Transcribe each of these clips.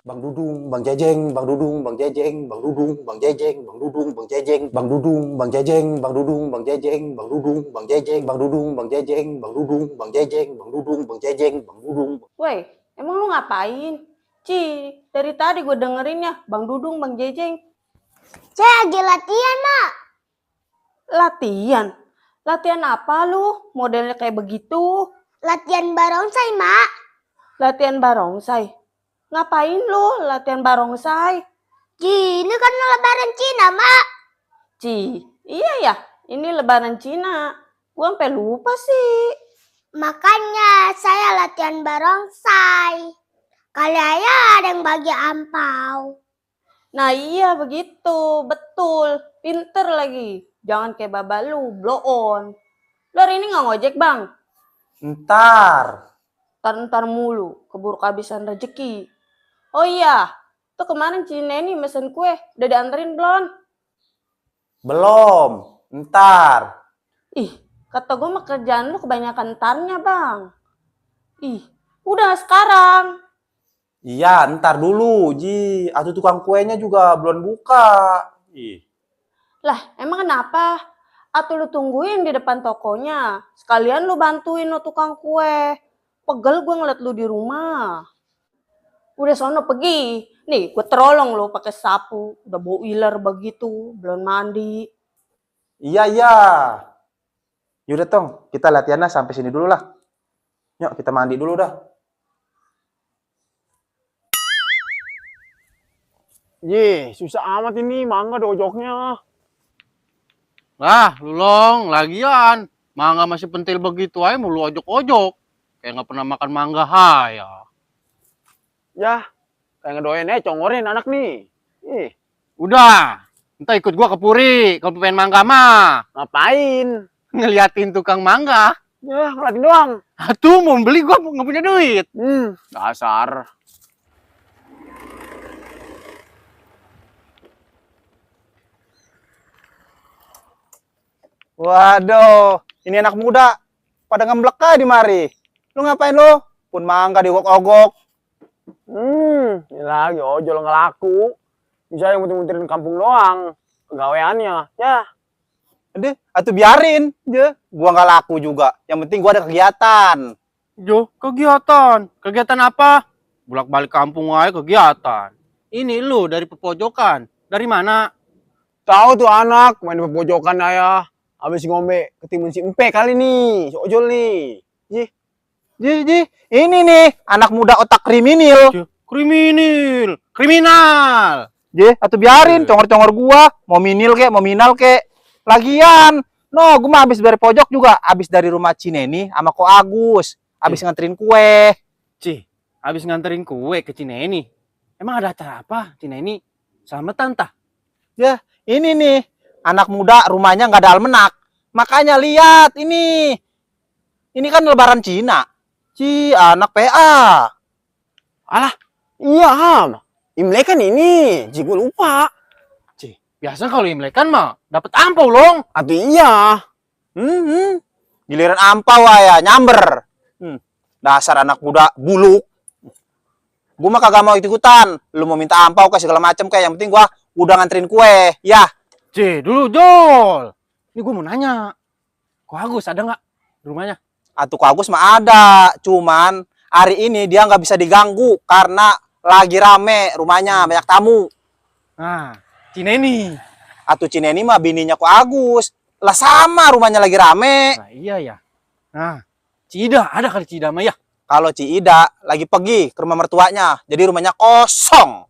Bang Dudung, Bang Jejeng, Bang Dudung, Bang Jejeng, Bang Dudung, Bang Jejeng, Bang Dudung, Bang Jejeng, Bang Dudung, Bang Jejeng, Bang Dudung, Bang Jejeng, Bang Dudung, Bang Jejeng, Bang Dudung, Bang Jejeng, Bang Dudung, Bang Jejeng, Bang Dudung, Bang Jejeng, Bang Dudung. Woi, emang lu ngapain? Dari tadi gue dengerin ya, Bang Dudung, Bang Jejeng. Saya lagi latihan, Mak. Latihan? Latihan apa lu? Modelnya kayak begitu? Latihan barongsai, Mak. Latihan barongsai? Ngapain lu latihan barongsai? Ini kan lebaran Cina, Mak. Iya ya, ini lebaran Cina. Gue sampai lupa sih. Makanya saya latihan barongsai. Kali aja ada yang bagi ampau. Nah iya begitu, betul. Pinter lagi. Jangan kayak baba lu, blow on. Lu hari ini gak ngojek, Bang? Ntar. Ntar mulu, keburu kehabisan rezeki. Oh iya, tuh kemarin Cineni mesen kue, udah dianterin belum? Belum. Ntar. Ih, kata gue mah kerjaan lu kebanyakan ntarnya, Bang. Ih, udah sekarang. Iya, ntar dulu, Ji. Atuh tukang kuenya juga belum buka. Ih. Lah, emang kenapa? Atau lu tungguin di depan tokonya, sekalian lu bantuin lo tukang kue. Pegel gue ngeliat lu di rumah. Udah sono pergi. Nih, gue terolong lo pakai sapu, udah bau iler begitu, belum mandi. Iya, iya. Yaudah, Tong. Kita latihannya sampai sini dulu lah. Yuk, kita mandi dulu dah. Susah amat ini mangga dojoknya. Lah, Lulong, lagian. Mangga masih pentil begitu aja mulu ojok-ojok. Kayak nggak pernah makan mangga, ya. Ya, kayak ngedoain congorin anak nih. Udah, entah ikut gua ke Puri, kalau pengen mangga mah. Ngapain? Ngeliatin tukang mangga. Ya, ngeliatin doang. Atuh, mau beli gua nggak punya duit. Dasar. Waduh, ini anak muda pada ngemblek di mari. Lu ngapain lu? Pun mangga diogok-ogok. Ini lagi ojol ngelaku. Bisa yang muter-muterin kampung doang. Kegaweannya, ya. Aduh, atuh biarin, je. Gua nggak laku juga. Yang penting gua ada kegiatan. Jo, kegiatan. Kegiatan apa? Bolak-balik kampung aja kegiatan. Ini lu dari pepojokan. Dari mana? Tahu tuh anak main di pojokan ayah. Habis ngombe ketimun si Empe kali nih, si ojol nih. Ji, ini nih anak muda otak kriminal. Jo, kriminal. Je, atuh biarin congor-congor gua, mau minil kek, mau minal kek. Lagian, no, gua mah habis dari pojok juga, habis dari rumah Cineni sama Ko Agus, habis nganterin kue. Habis nganterin kue ke Cineni. Emang ada acara apa, Cineni? Selamatan tah? Ya, ini nih anak muda rumahnya nggak ada almenak. Makanya lihat ini. Ini kan lebaran Cina. Anak PA. Alah, iya Ham. Imlek kan ini, gue lupa. Biasa kalau Imlek kan mah dapat ampau long. Atau iya. Giliran ampau ya nyamber. Dasar anak muda buluk. Gue mah kagak mau ikut-ikutan. Lu mau minta ampau ke segala macem kayak yang penting gua udah nganterin kue. Ya. Dulu Jol. Ini gue mau nanya. Ko Agus ada nggak di rumahnya? Atuh Ko Agus mah ada. Cuman hari ini dia nggak bisa diganggu karena lagi rame rumahnya, banyak tamu. Nah, Cineni. Atuh Cineni mah bininya Ko Agus. Lah sama rumahnya lagi rame. Nah, iya ya. Nah, Cida ada kali Cida mah ya. Kalau Ida lagi pergi ke rumah mertuanya, jadi rumahnya kosong.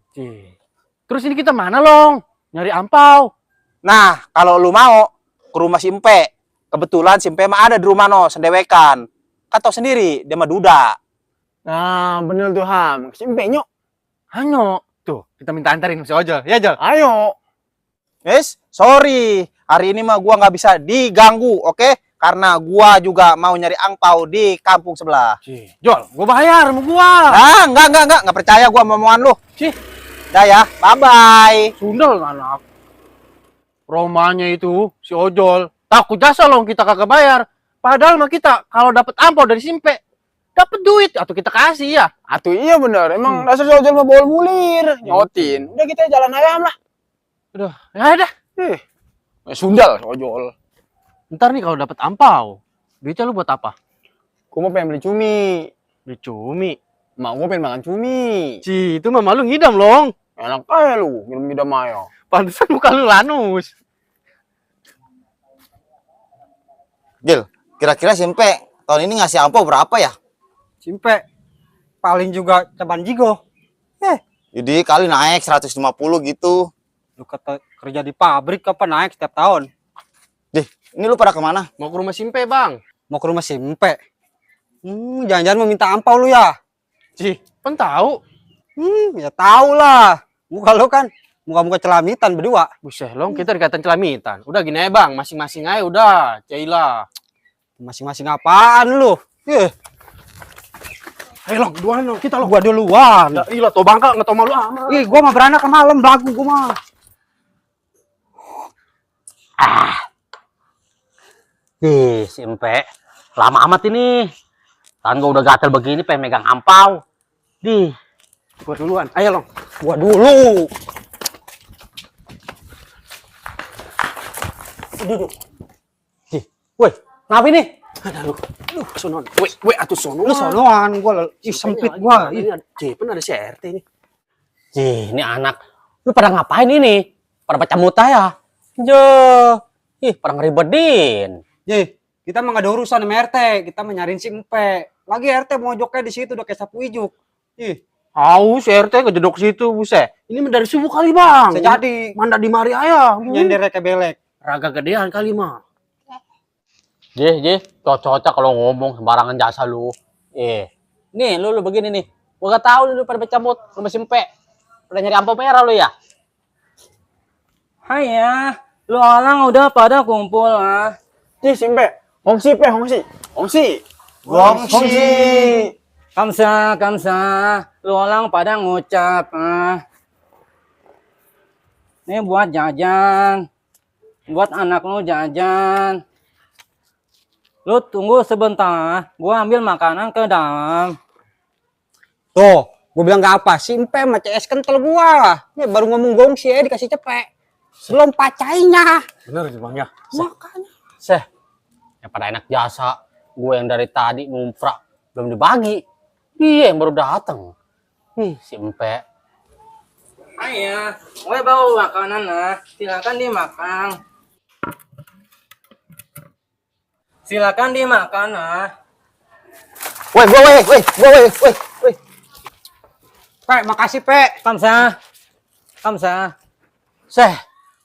Terus ini kita mana long? Nyari ampau. Nah, kalau lu mau ke rumah si Empe, kebetulan si Empe mah ada di rumah no, sendewekan. Kan tau sendiri, dia mah duda. Nah, bener tuh Ham. Si Empe nyok. Hanyo. Tuh, kita minta antarin si Ojol. Ya, Jol? Ayo. Yes, sorry. Hari ini mah gua nggak bisa diganggu, oke? Karena gua juga mau nyari angpau di kampung sebelah. Jol, gua bayar sama gua. Ah, enggak percaya gua sama omongan lu. Dah ya, bye-bye. Sundel anak. Romanya itu si Ojol takut jasa long kita kagak bayar. Padahal mah kita kalau dapat ampau dari Simpe dapat duit atau kita kasih ya. Atuh iya bener, emang dasar ojol mah bol mulir, nyotin. Udah kita jalan ayam lah. Udah, ya udah. Sundal ojol. Ntar nih kalau dapat ampau, duitnya lu buat apa? Gua mau pengen beli cumi. Beli cumi. Mak gua pengen makan cumi. Ci, itu mama lu ngidam, Long. Enak aja lu, minum ayo. Pantesan muka lu lanus. Gil, kira-kira Simpe tahun ini ngasih ampau berapa ya? Simpe paling juga caban jigo. Jadi kali naik 150 gitu. Lu kata kerja di pabrik apa naik setiap tahun? Dih, ini lu pada kemana? Mau ke rumah Simpe, Bang. Mau ke rumah Simpe. Jangan-jangan mau minta ampau lu ya? Ci, kan tahu. Ya tahu lah. Muka lu kan muka-muka celamitan berdua. Buset, Long, kita dikatain celamitan. Udah gini aja, Bang. Masing-masing aja udah. Cailah. Masing-masing apaan lu? Ayo, Long, duluan, Long. Kita, Long. Gua duluan. Ya, iya, tau bangka, nggak tau malu amat. Ih, gua mah beranak ke malam, belagu gua mah. Simpe, lama amat ini. Tangan gua udah gatel begini, pengen megang ampau. Gua duluan. Ayo, Long. Gua dulu. Woi, kenapa ini? Ada lu. Sonon. Weh, atuh sonon. Lu sonoan, gua sempit gua. Ini ada Jepen, ada si RT ini. Ini anak. Lu pada ngapain ini? Pada baca muta ya? Pada ngeribetin. Kita mah gak ada urusan sama RT, kita mau nyariin Simpe. Lagi RT mau joknya di situ udah kayak sapu ijuk. Si RT kejedok situ, buset. Ini dari subuh kali, Bang. Bisa jadi Manda di mari ayah. nyender kayak belek. Raga gedean kali, mah. Cocok kalau ngomong sembarangan jasa lu. Nih, lu begini nih. Gua gak tahu lu pada becamut rumah Simpe. Pada nyari ampau merah lu ya? Hai ya, lu orang udah pada kumpul ah. Simpe, Hongsi. Kamsa, lu orang pada ngucap ah. Ini buat jajan, buat anak lu jajan. Lu tunggu sebentar, gua ambil makanan ke dalam. Tuh, gua bilang gak apa, Simpe sama CS kental gua. Ini baru ngomong gongsi ya dikasih cepek. Belum pacainya. Bener, Bang, ya. Makanya. Ya pada enak jasa. Gue yang dari tadi numprak belum dibagi. Yang baru datang. Simpe. Ayah, gue bawa makanan nah. Silakan dimakan. Silakan dimakan nah. Woi. Pak, makasih, Pak. Kamsa.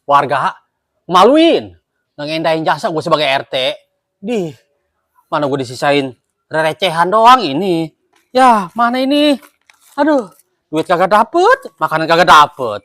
Warga maluin. Ngendahin jasa gue sebagai RT. Mana gue disisain recehan doang ini. Ya, mana ini? Aduh, duit kagak dapet, makanan kagak dapet.